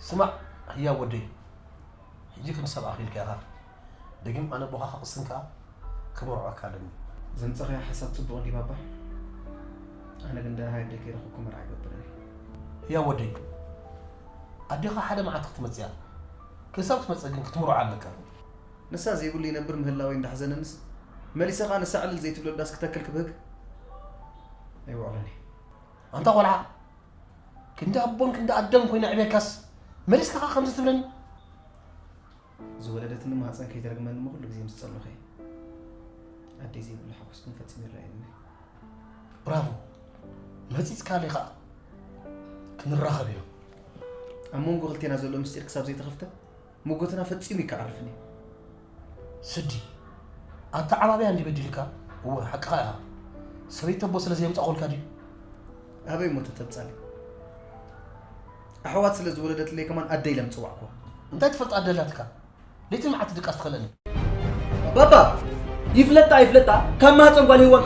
ስማዕ ህያብ ወደይ፣ ሕጂ ከም ሰብ ኣኺልካ ኢኻ። ደጊም ኣነ ኣቦኻ ክቕስን ከኣ ክመርዖካ ኣለኒ። ዘምጸኻዮ ሓሳብ ጽቡቕ እንድዩ ባባ። ኣነ ግን ደሃይ ኣደይ ከይረኸብኩ መርዓ ኣይገብርን እየ። ህያብ ወደይ፣ ኣዴኻ ሓደ መዓልቲ ክትመጽእ እያ። ክሳብ ትመጽእ ግን ክትምርዖ ኣለካ። ንሳ ዘይብሉ ይነብር ምህላወይ እንዳሕዘነንስ፣ መሊሰ ከኣ ንሳ ዕልል ዘይትብለሉ ዳስ ክተክል ክብህግ ኣይውዕሎን እየ። ኣንታ ቆልዓ፣ ክንዲ ኣቦን ክንዲ ኣደን ኮይነ ኣዕብየካስ መሊስካ ከኣ ከምዚ ትብለኒ? ዝወለደትኒ ማህፀን ከይትረግመኒ እሞ ኩሉ ግዜ ምስ ጸሎኸ እየ። ኣደይ ዘይብሉ ሓጎስ ግን ፈጺሙ ይረኣየኒ። ብራቮ! መጺጽካለይ ከኣ ክንራኸብ ኢና። ኣብ መንጎ ክልቴና ዘሎ ምስጢር ክሳብ ዘይተኸፍተ ሞጎትና ፈጺሙ ይከዓርፍን እዩ። ስዲ፣ ኣተዓባብያ እንዲ በዲልካ፣ እወ፣ ሓቅኻ ኢኻ። ሰበይቲ ኣቦ ስለ ዘየምጻእኩልካ ድዩ? ኣበይ እሞ ተተምጻለይ? ኣሕዋት ስለ ዝወለደትለይ ከማን ኣደ ኢለ ምጽዋዕኩዋ። እንታይ ትፈልጥ ኣደ ኣላትካ? ለይቲ መዓልቲ ድቃስ ትኸለኒ። ባባ፣ ይፍለጣ ይፍለጣ፣ ካብ ማህፀን ጓል ሄዋን